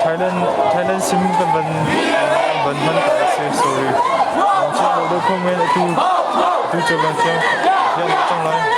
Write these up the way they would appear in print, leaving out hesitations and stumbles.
Thailand Thailand sim kan van van hman ta a si sorry. Chiah lo deuh kho men atu atu cu kan fiang fiang cang lai.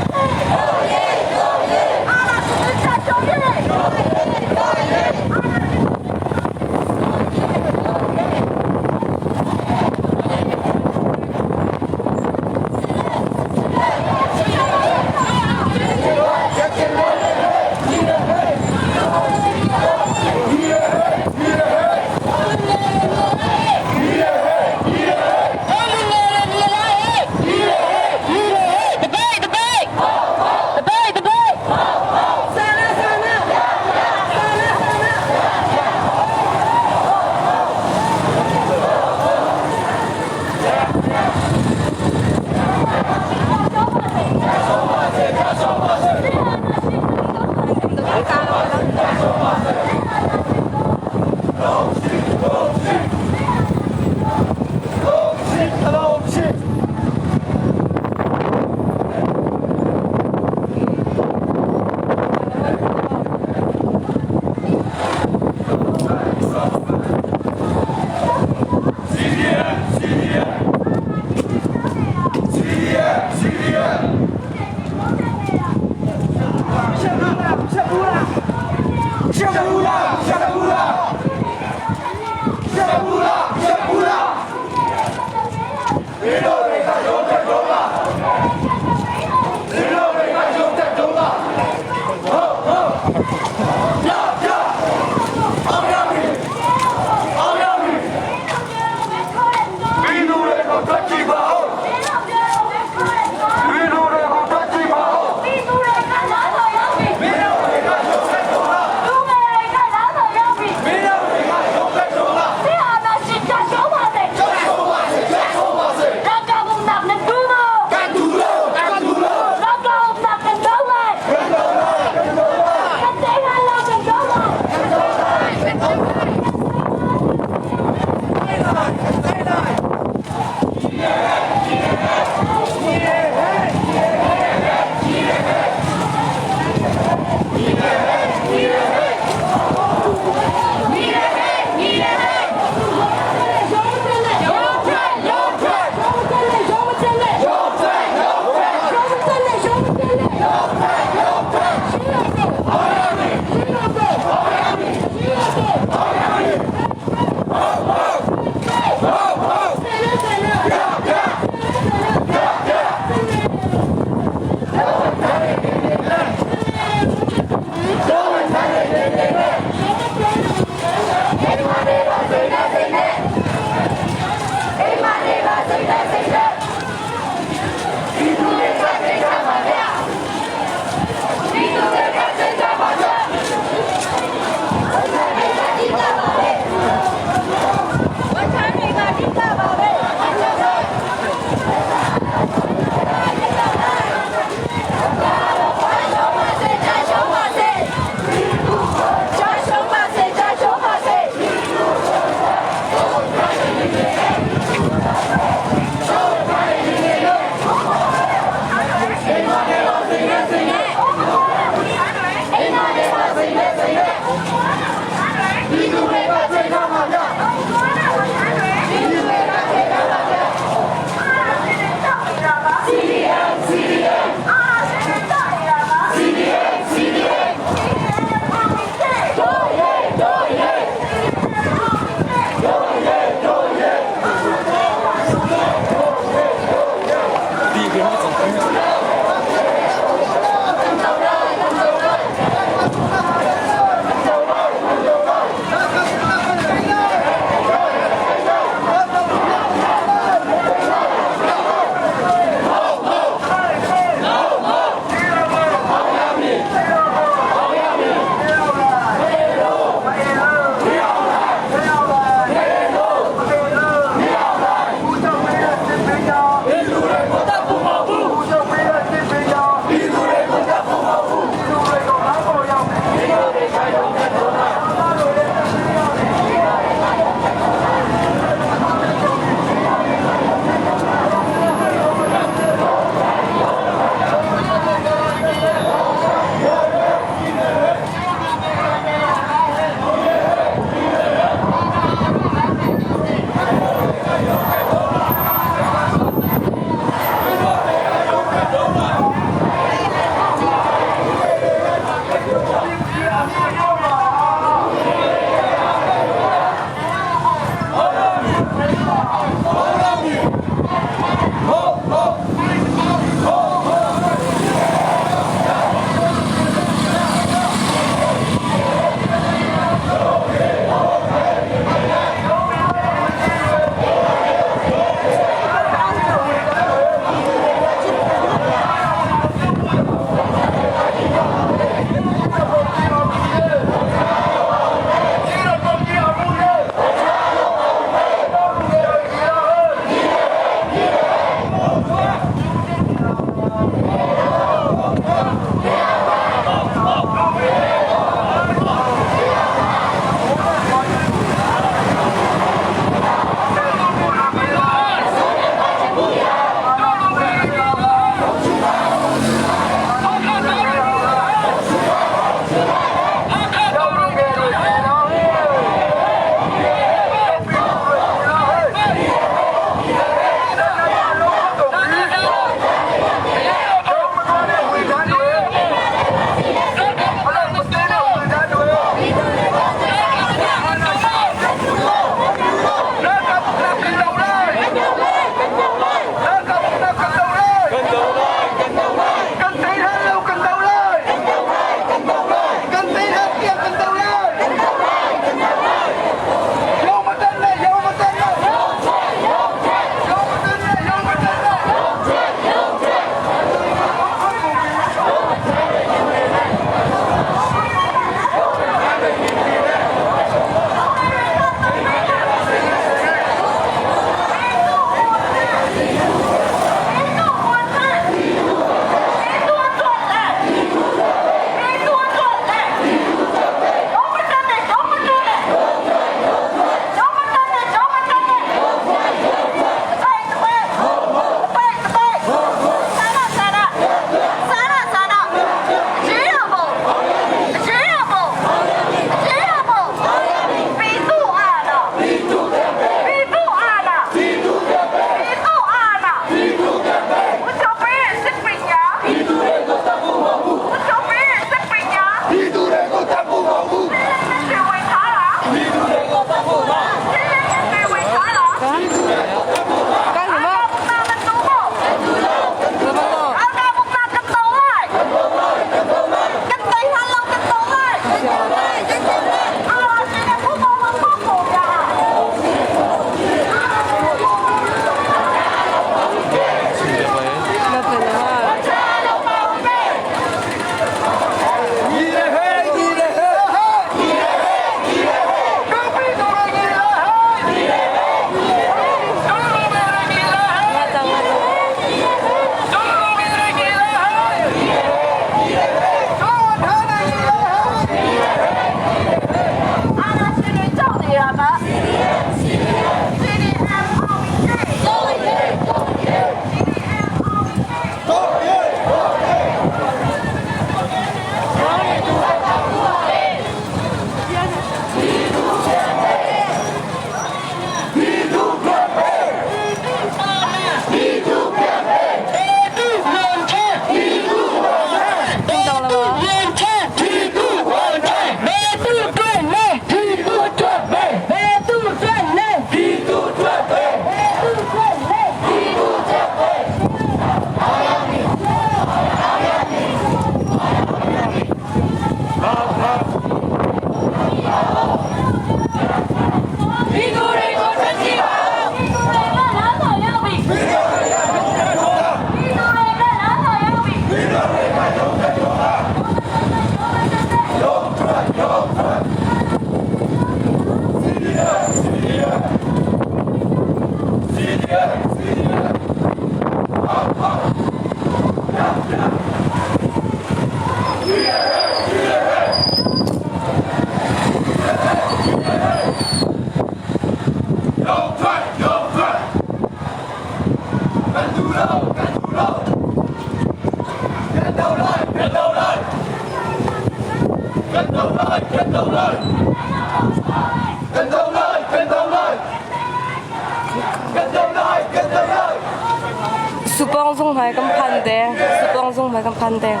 Supawng zung hmai kan phan deng. Supawng zung hmai kan phan deng.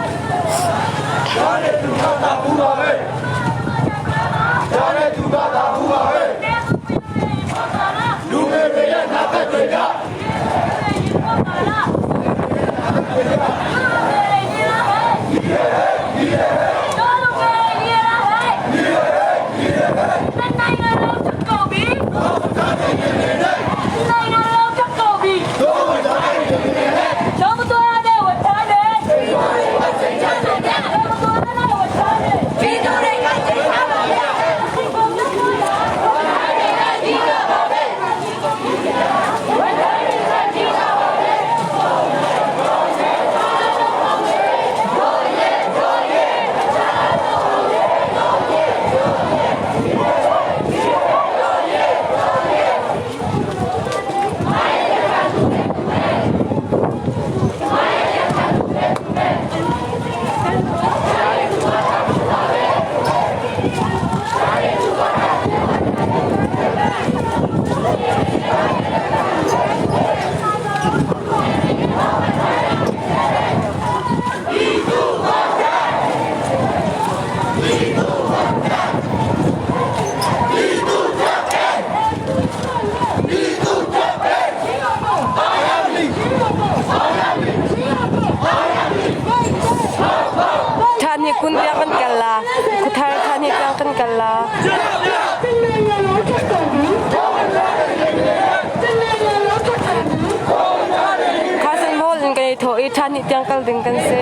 Thani kun tiang kan kal la. Khuthar thani tiang kan kal la. Khasan hall in kan i thawh i thani tiang kal ding kan si.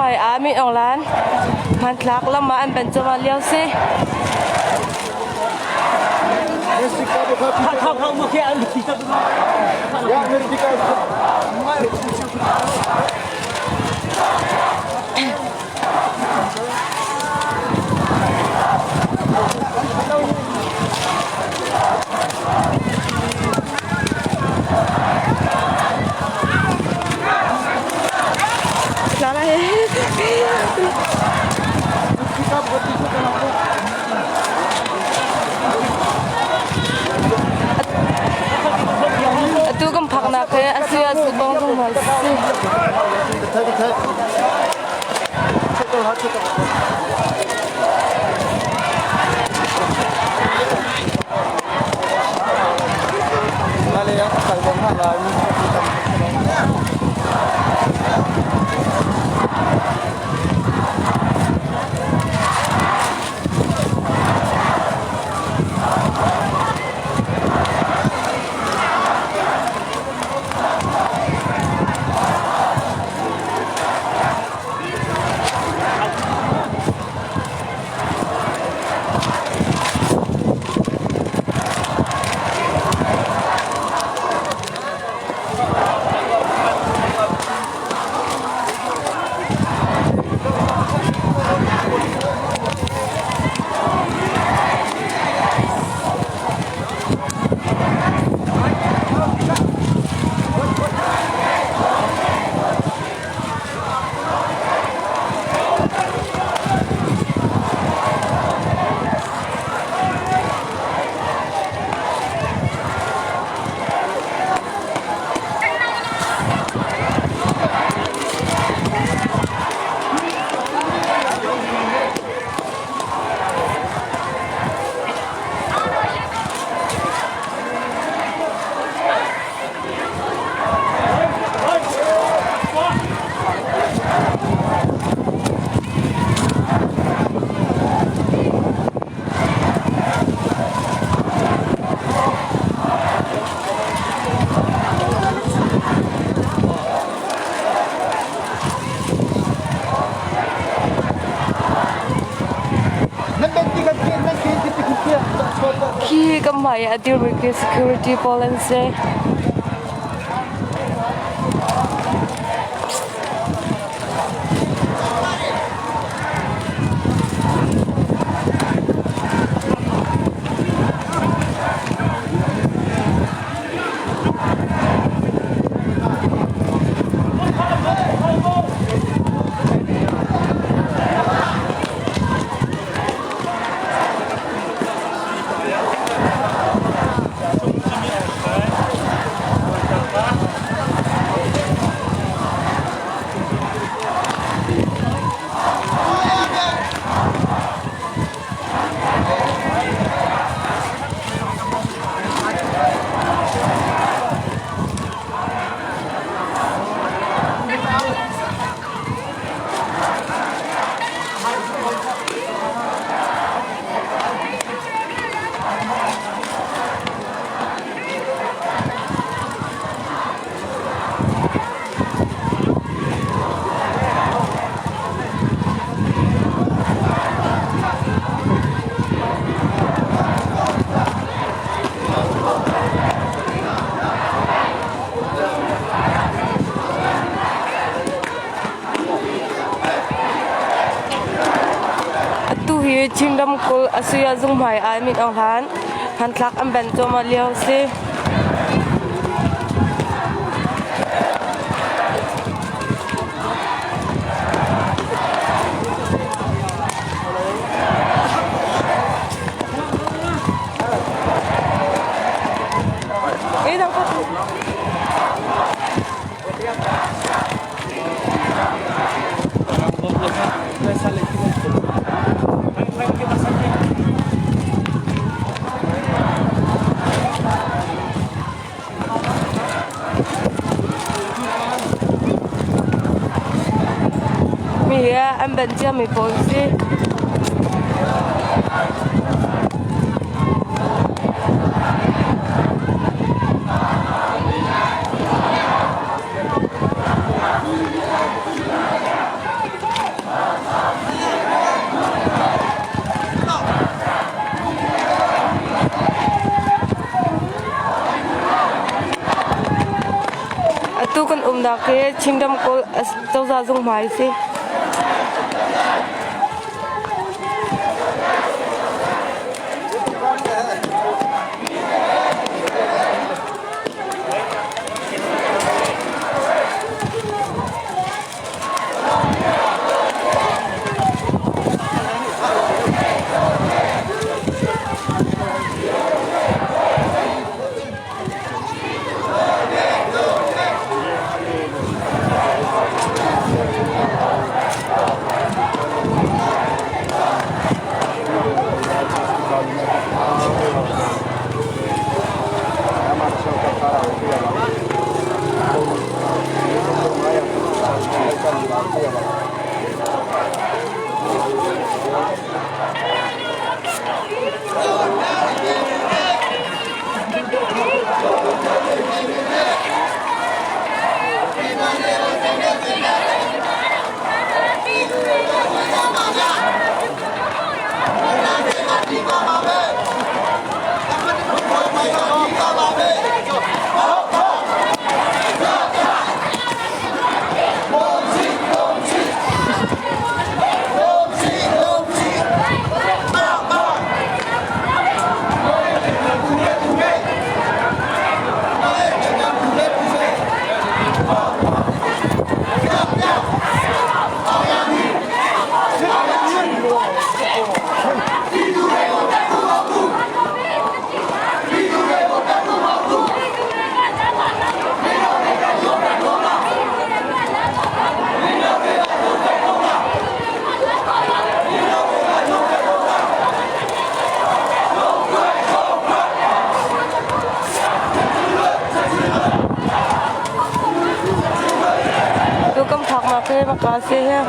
hmai ah Min Aung Hlaing hmanthlak lam ah an ban cuahmah lio si. Atu kan phaknak hi a si a si bong zong ma si. Khi kan hmai ah a dirmi khi security pawl an si. Atu hi Chin ramkulh Asuya zunghmai ah Min Aung Hlaing hmanthlak an banh cuahmah lio a si. Mi hi an banh ciami pawl an si. hi Chin ramkulh cozah zung hmai a si. Tu kan phaknak hi maka si hi.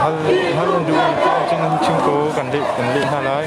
Hal hal an duh mi cun nan chim ko kan leh kan leh hna lai.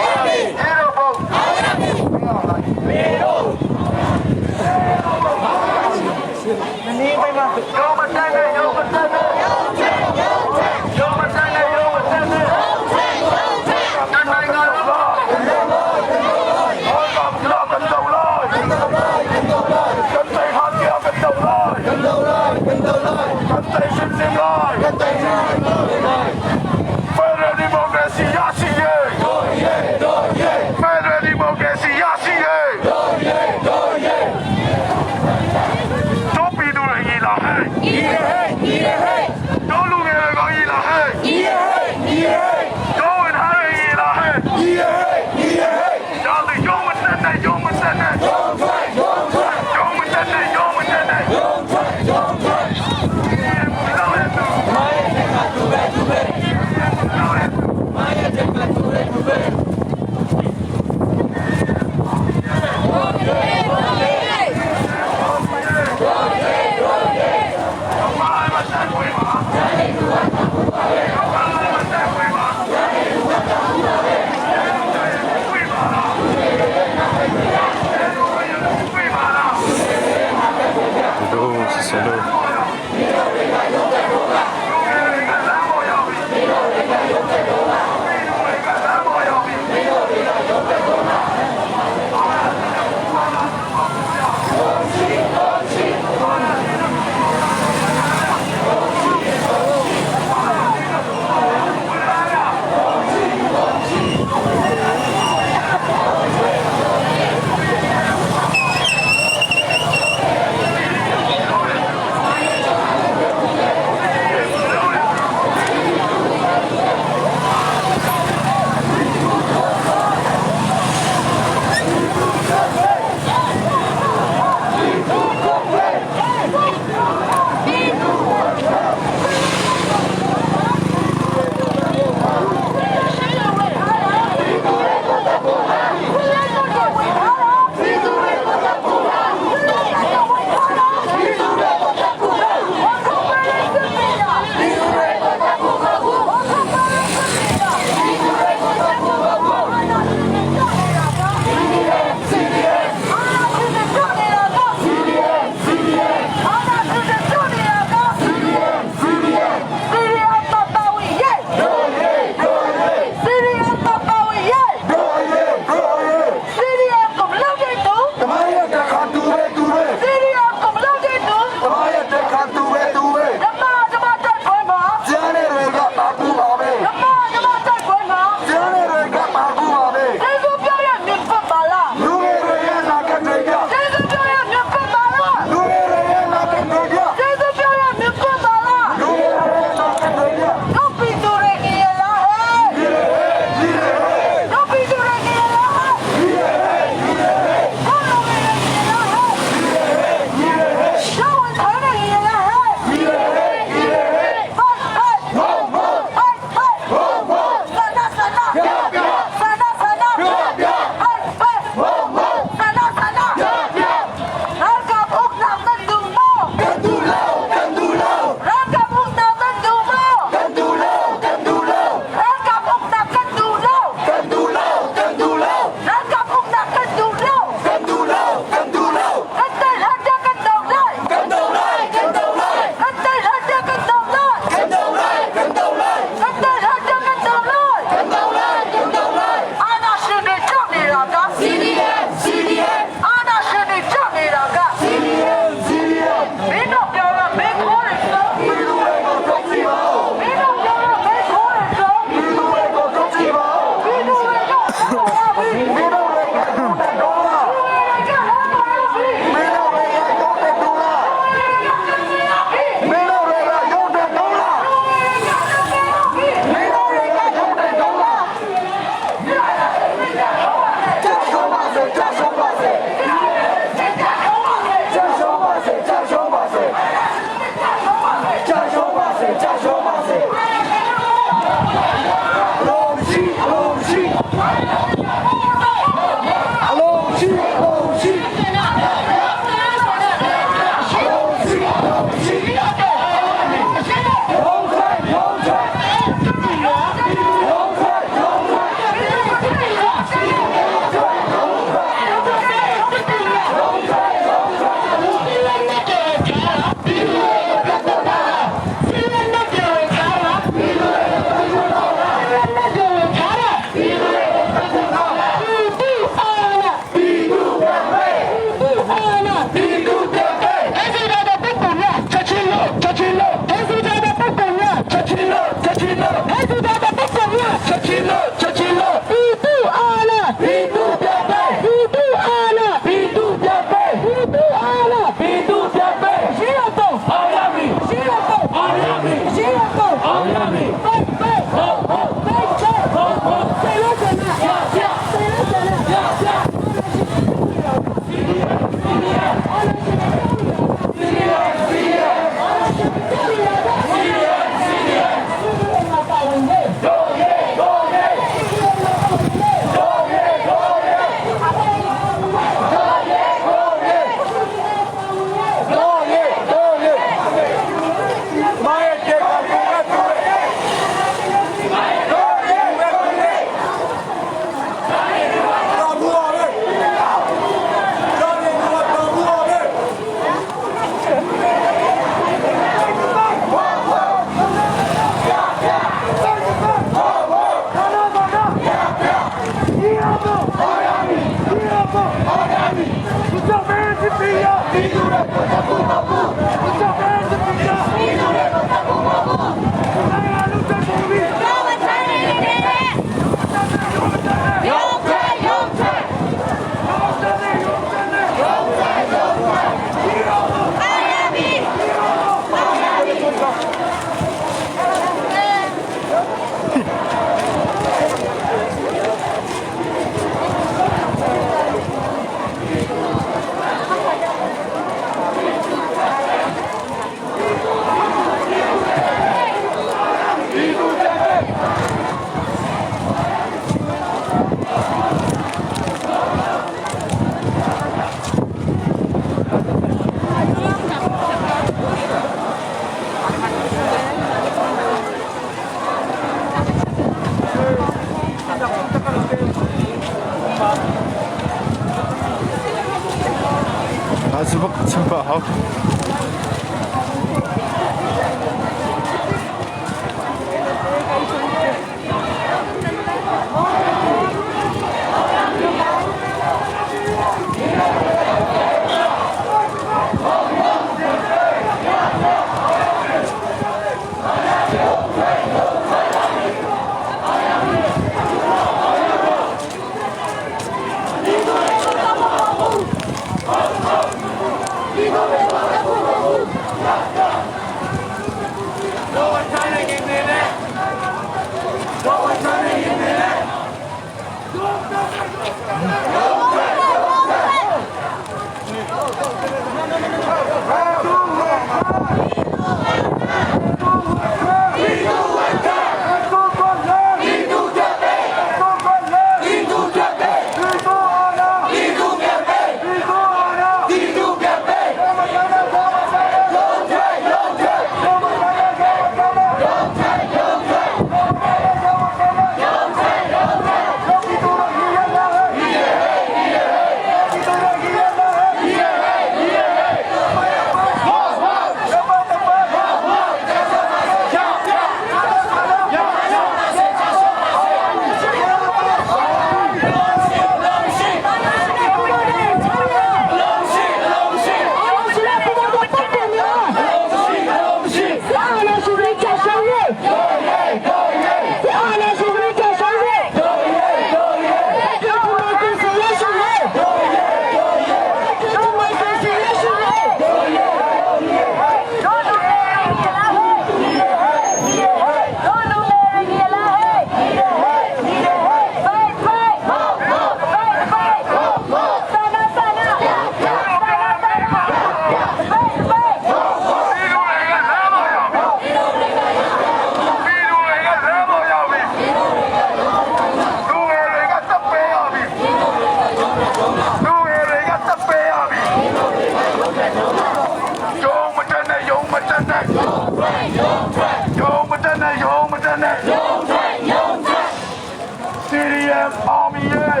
CDM အောင်မြင်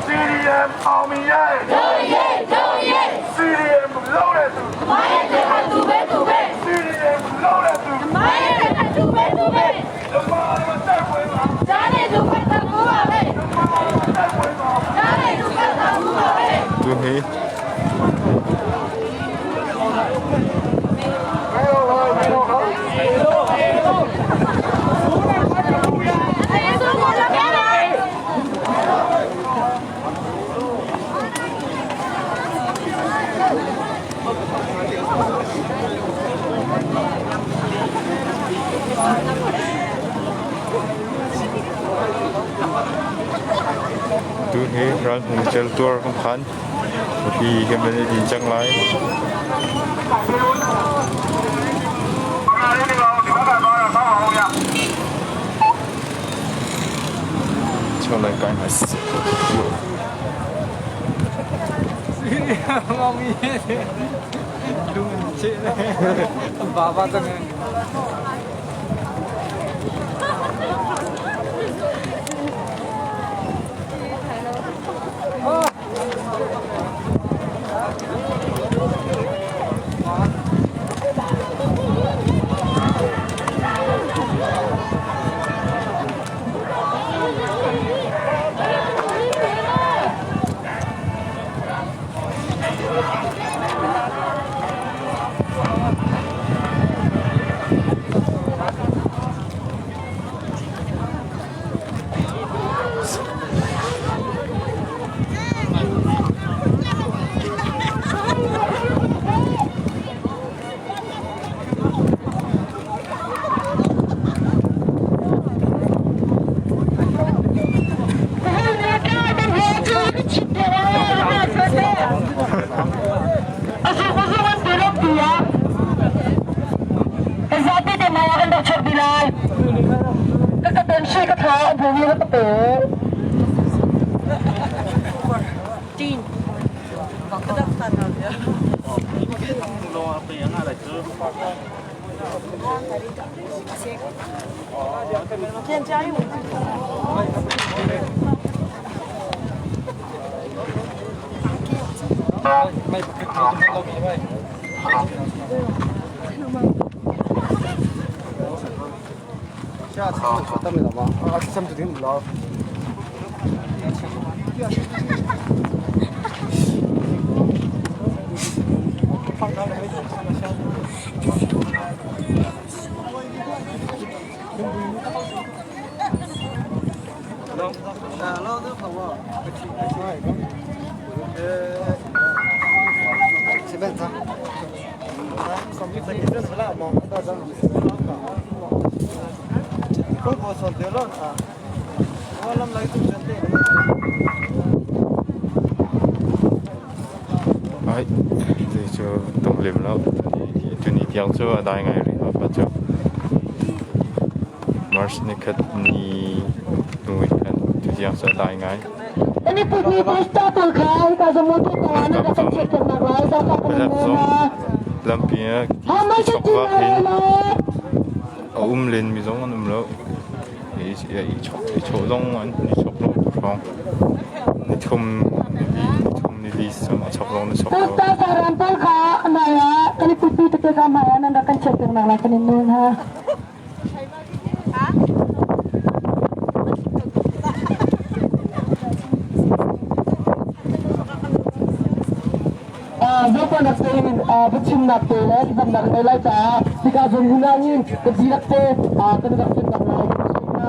CDM အောင်မြင် CDM လုံးတဲ့သူ CDM လုံးတဲ့သူဓမ္မဓမ္မတိုက်ပွဲမှာတိုက်ပွဲမှာ Tu hi tu hi ral hung chel tuar kan phan pi kan ben din chang lai ချောလိုက်ကိုင်းပါ မောင်ကြီးလူချစ်နေဘာဘာတငယ် ไม่เรามีไหม下次我登了吗？啊，什么就听不了。随便走。Ai, ti cu tung lim lo. Tuni tiang cu a dai ngai rih lo pa cu. March nikhat ni hnu in khan tu tiang cu a dai ngai. Palek zong lampi ah ti chokvak in a um lenmi zong an um lo. I chawh zong an i chok lo tu hrawng. Nithum nili nithum nili a chok zong an i chok lo. Zopanak tein biachimnak te le thlacamnak ngei lai caah hika zawn hmun ah hin ka dihlak te kan rak chimnak lai kan sawm hna.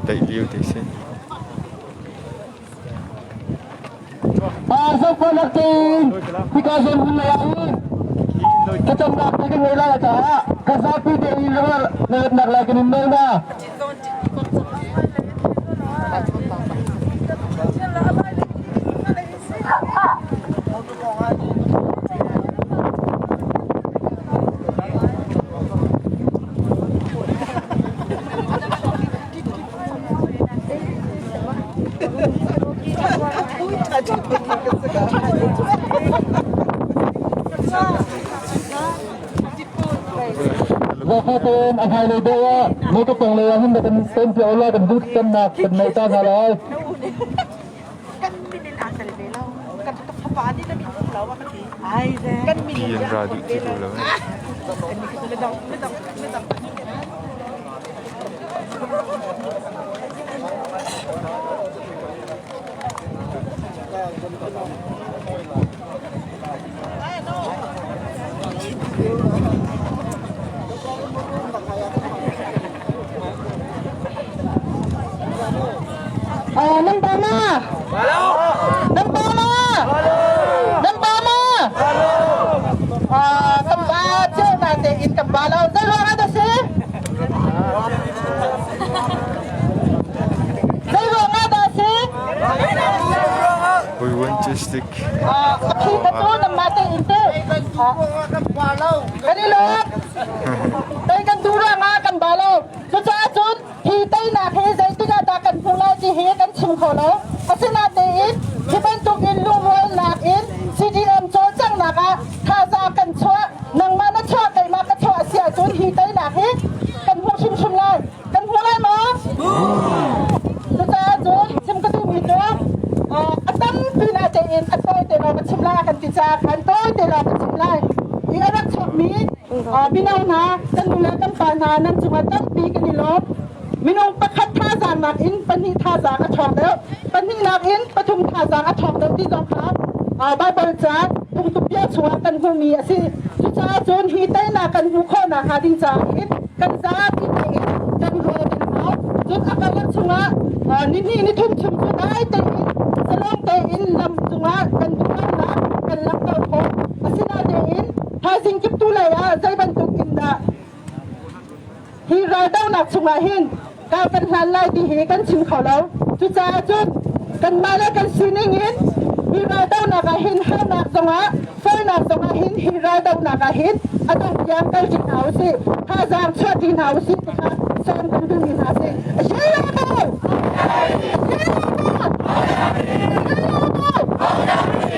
Daih liu te si. Zopanak tein hika zawn hmun lei ah hin thlacamnak te kan ngei lai caah ka zapi tein na lai kan in nawl hna. Zafatein a hmailei deuh ah motor pawng lei ah hin kan pen cio la kan duh tamnak kan nei ta hna lai. Ti an ra duh ti lo. Nan pa ma? Nan pa ma? Nan pa ma? Kan pa cio na tein kan pa lo. Zei ruang ah dah si? Zei ruang ah dah si? We want to stick. A phi kha cu nanmah tein te. Kan i lawm. Tei kan duh ruangah kan ba lo. Cucaah cun hi teinak hi zeitik ah dah kan hmuh lai ti hi kan chim kho lo. Asinain hi bantuk in lungrualnak in CDM cawlcanghnak ah thazaang kan chuah, nangmah na chuah, keimah ka chuah a si ahcun hi teinak hi kan hmuh hrimhrim lai. Kan hmu lai maw? Cucaah cun chim ka duhmi cu a tampi na tein a tawi te lawng ka chim lai kan ti caah khan tawi te lawng ka chim lai. Hi a rak chuakmi mino hna, kan nu le kan pa hna nan cungah tampi kan i lawm. Minung pakhat thazaang nakin pahnih thazaang a ṭhawng deuh, pahnih nakin pathum thazaang a ṭhawng deuh ti zong kha Baibal ca phungtubia chungah kan hmuhmi a si. Cucaah cun hi teinak kan hmuh khawh nakhnga ding caah hin kan zapi tein kan rual kan hau. Cun a karlak chungah nihnih nithum chung cu dai tein zalong tein lam cungah kan duhlonak kan langhter khawh. Asinain thaizing kiptu lei ah zei bantuk in dah hi raldohnak chungah hin kar kan hlan lai ti hi kan chim kho lo. Cucaah cun kanmah le kan sining in hi raldohnak ah hin harnak zongah felnak zongah hin hi raldohnak ah hin a dongh tiang kal ṭi hna usih, thazaang chuah ṭi hna usih ti kha sawm kan duhmi hna a si. A si lo maw? A si lo maw? A si lo maw?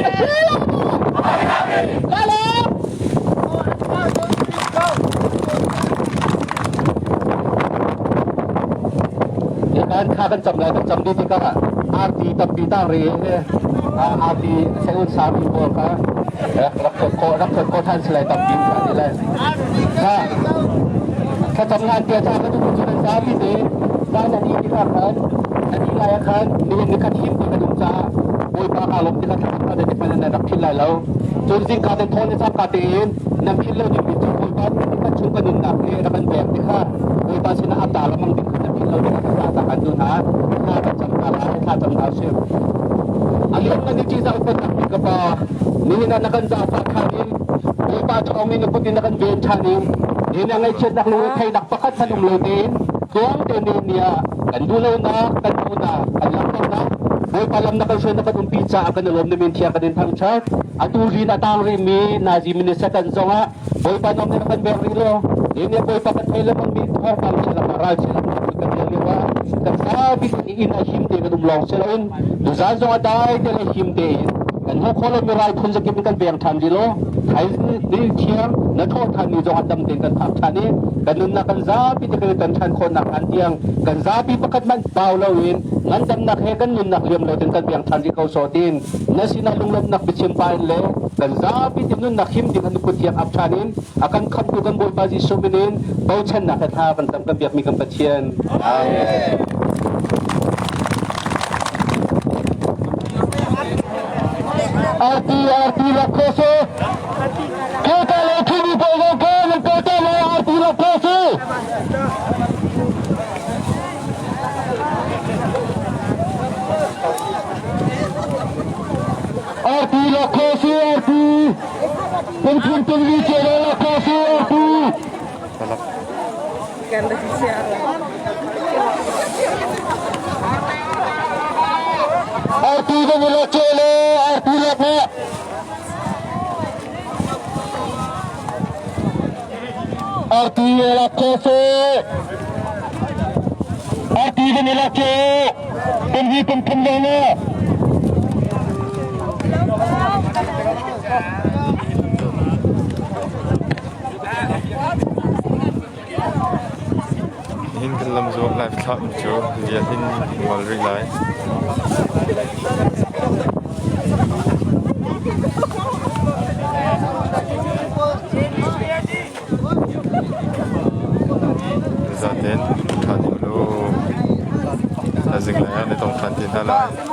A si lo maw? Ka lawm. Kan kha kan cam lai kan cam dih tikah arti tampi tang ri arti seun sami pawl kha rak rak khawt rak khawt khawt than silai tampi an ti lai kha thlacam ngan tia cha ka tu cu kan zapi te zan nan i tikah khan nan i lai ah khan nihin ni khat him ti kan um caah Bawipa ka lawm ti kha thlacam ka te hman nan rak phil lai lo cun zingka te thawn le cangka tein nan phil lo ding mi cu Bawipa nih kan chung kan nunnak hi rak kan pek ti kha Bawipa sinah a ta lengmang ding kha nan phil lo ding kha thla kan duh hna thla kan cam hna lai thla cam hna usih a lian man i ṭihzah upatnak bik. Ka Pa, nihin ah na kan zaangfah ṭhan i Bawipa ṭhawng in na kut in na kan ven ṭhan i nihin ah ngaihchiatnak lungretheihnak pakhat hmanh um lo tein tluang tein nihin ni ah kan duhlonak, kan duhnak, kan langhternak Bawipa lam na kan hruai na kan umpi caah kan i lawm na min thiang kan in thangṭhat. Atu rian a tang rihmi nazi minister kan zongah Bawipa nawl nih kan bek rih lo. Nihin ni Bawipa kan thei lengmang mi thawngpang chialak ah ral chialak kan rel lio ah kan zapi in inn ah him tein kan um lawng si loin tuzaan zong ah dai te le him tein kan hmuh khawh lomi ral phun zakip in kan veng ṭhan rih lo. Thaizing thiang na thawh ṭhan ni zong ah dam tein kan phak ṭhan i kan nunnak kan zapi te kan i ton ṭhan khawhnak hngan tiang kan zapi pakhat hmanh bau loin ngandamnak he kan nunnak liam lo tein kan veng ṭhan rih ko sawh tiin na sinah lunglawmhnak biachim pa in le kan zapi te nunnak him ding an kut thiang ap ṭhan in a kan khamtu kan Bawipa Jesuh min in bochannak he thla kan cam kan biakmi kan Pathian. Amen. RT RT lakhoso Kota le thini po go ko nan kota le RT lakhoso RT lakhoso RT Pungphun pungli chelo lakhoso RT RT kan ila chelo RT lakho RT lakhoso RT kan ila che Punghi pungphun lele Nihin kan lamzawh live thlahmi cu rian in ngol rih lai. Zaten ṭhan u law. Thaizing lai ah na tong ṭhan te hna lai.